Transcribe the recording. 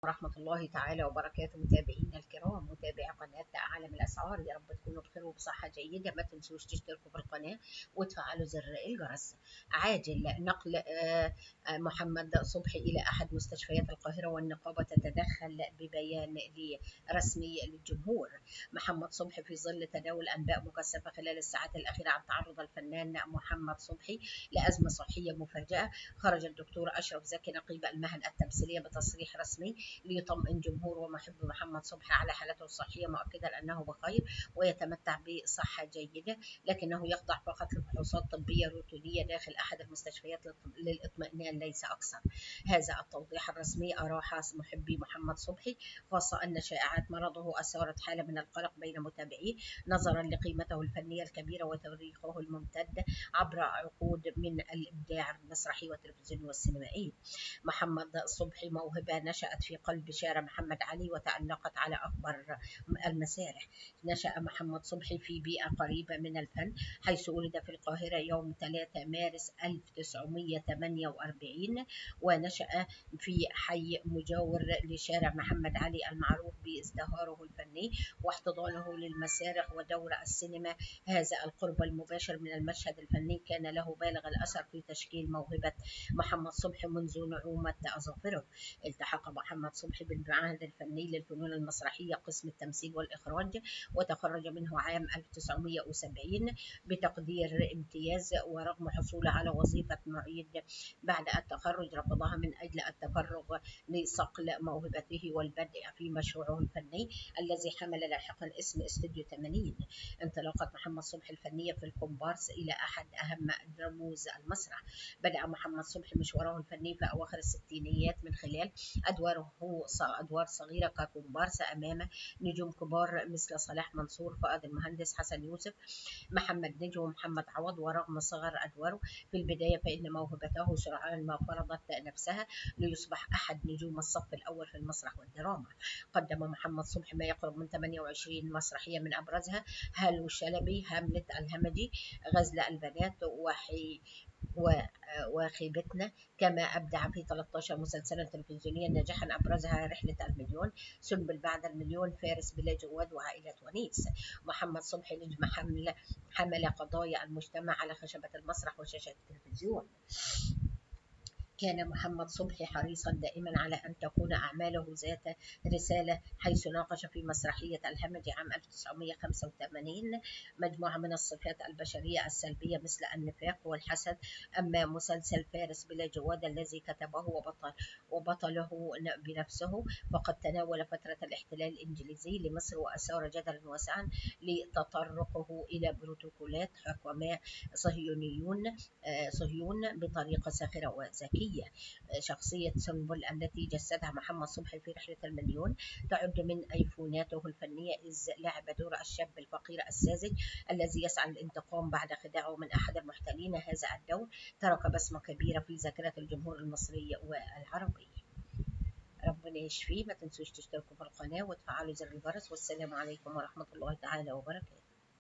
ورحمة الله تعالى وبركاته. متابعينا الكرام، متابعي قناة عالم الأسعار، يا رب تكونوا بخير وبصحة جيدة. ما تنسوش تشتركوا في القناة وتفعلوا زر الجرس. عاجل نقل محمد صبحي إلى أحد مستشفيات القاهرة، والنقابة تتدخل ببيان رسمي للجمهور. محمد صبحي في ظل تداول أنباء مكثفة خلال الساعات الأخيرة عن تعرض الفنان محمد صبحي لأزمة صحية مفاجئة، خرج الدكتور أشرف زكي نقيب المهن التمثيلية بتصريح رسمي ليطمئن جمهور ومحب محمد صبحي على حالته الصحية، مؤكدا أنه بخير ويتمتع بصحة جيدة، لكنه يخضع فقط لفحوصات طبية روتينية داخل أحد المستشفيات للاطمئنان ليس أكثر. هذا التوضيح الرسمي أراح محبي محمد صبحي، خاصة أن شائعات مرضه أثارت حالة من القلق بين متابعيه نظرا لقيمته الفنية الكبيرة وتاريخه الممتد عبر عقود من الإبداع المسرحي والتلفزيوني والسينمائي. محمد صبحي موهبة نشأت في قلب شارع محمد علي وتألقت على أكبر المسارح. نشأ محمد صبحي في بيئة قريبة من الفن، حيث ولد في القاهرة يوم 3 مارس 1948، ونشأ في حي مجاور لشارع محمد علي المعروف بازدهاره الفني واحتضانه للمسارح ودور السينما. هذا القرب المباشر من المشهد الفني كان له بالغ الأثر في تشكيل موهبة محمد صبحي منذ نعومة أظافره. التحق محمد صبحي بالمعهد الفني للفنون المسرحية قسم التمثيل والإخراج، وتخرج منه عام 1970 بتقدير امتياز، ورغم حصوله على وظيفة معيد بعد التخرج رفضها من أجل التفرغ لصقل موهبته والبدء في مشروعه الفني الذي حمل لاحقا اسم استوديو 80. انطلاقة محمد صبحي الفنية في الكومبارس إلى أحد أهم رموز المسرح. بدأ محمد صبحي مشواره الفني في أواخر الستينيات من خلال أدوار صغيرة ككومبارس أمام نجوم كبار مثل صلاح منصور، فؤاد المهندس، حسن يوسف، محمد نجم، ومحمد عوض. ورغم صغر أدواره في البداية فإن موهبته سرعان ما فرضت نفسها ليصبح أحد نجوم الصف الأول في المسرح والدراما. قدم محمد صبحي ما يقرب من 28 مسرحية، من أبرزها هالو شلبي، هاملت الهمجي، غزل البنات، وخيبتنا. كما أبدع في 13 مسلسلا تلفزيونيا ناجحا، أبرزها رحلة المليون، سنبل بعد المليون، فارس بلا جواد، وعائلة ونيس. محمد صبحي نجم حمل قضايا المجتمع على خشبة المسرح وشاشة التلفزيون. كان محمد صبحي حريصا دائما على أن تكون أعماله ذات رسالة، حيث ناقش في مسرحية الهمجي عام 1985 مجموعة من الصفات البشرية السلبية مثل النفاق والحسد. أما مسلسل فارس بلا جواد الذي كتبه وبطله بنفسه فقد تناول فترة الاحتلال الإنجليزي لمصر وأثار جدلا واسعا لتطرقه إلى بروتوكولات حكماء صهيون بطريقة ساخرة وذكية. شخصية سنبل التي جسدها محمد صبحي في رحلة المليون تعد من أيفوناته الفنية، إذ لعب دور الشاب الفقير الساذج الذي يسعى للانتقام بعد خداعه من أحد المحتلين. هذا الدور ترك بصمة كبيرة في ذاكرة الجمهور المصري والعربي. ربنا يشفيه. ما تنسوش تشتركوا في القناة وتفعلوا زر الجرس، والسلام عليكم ورحمة الله تعالى وبركاته.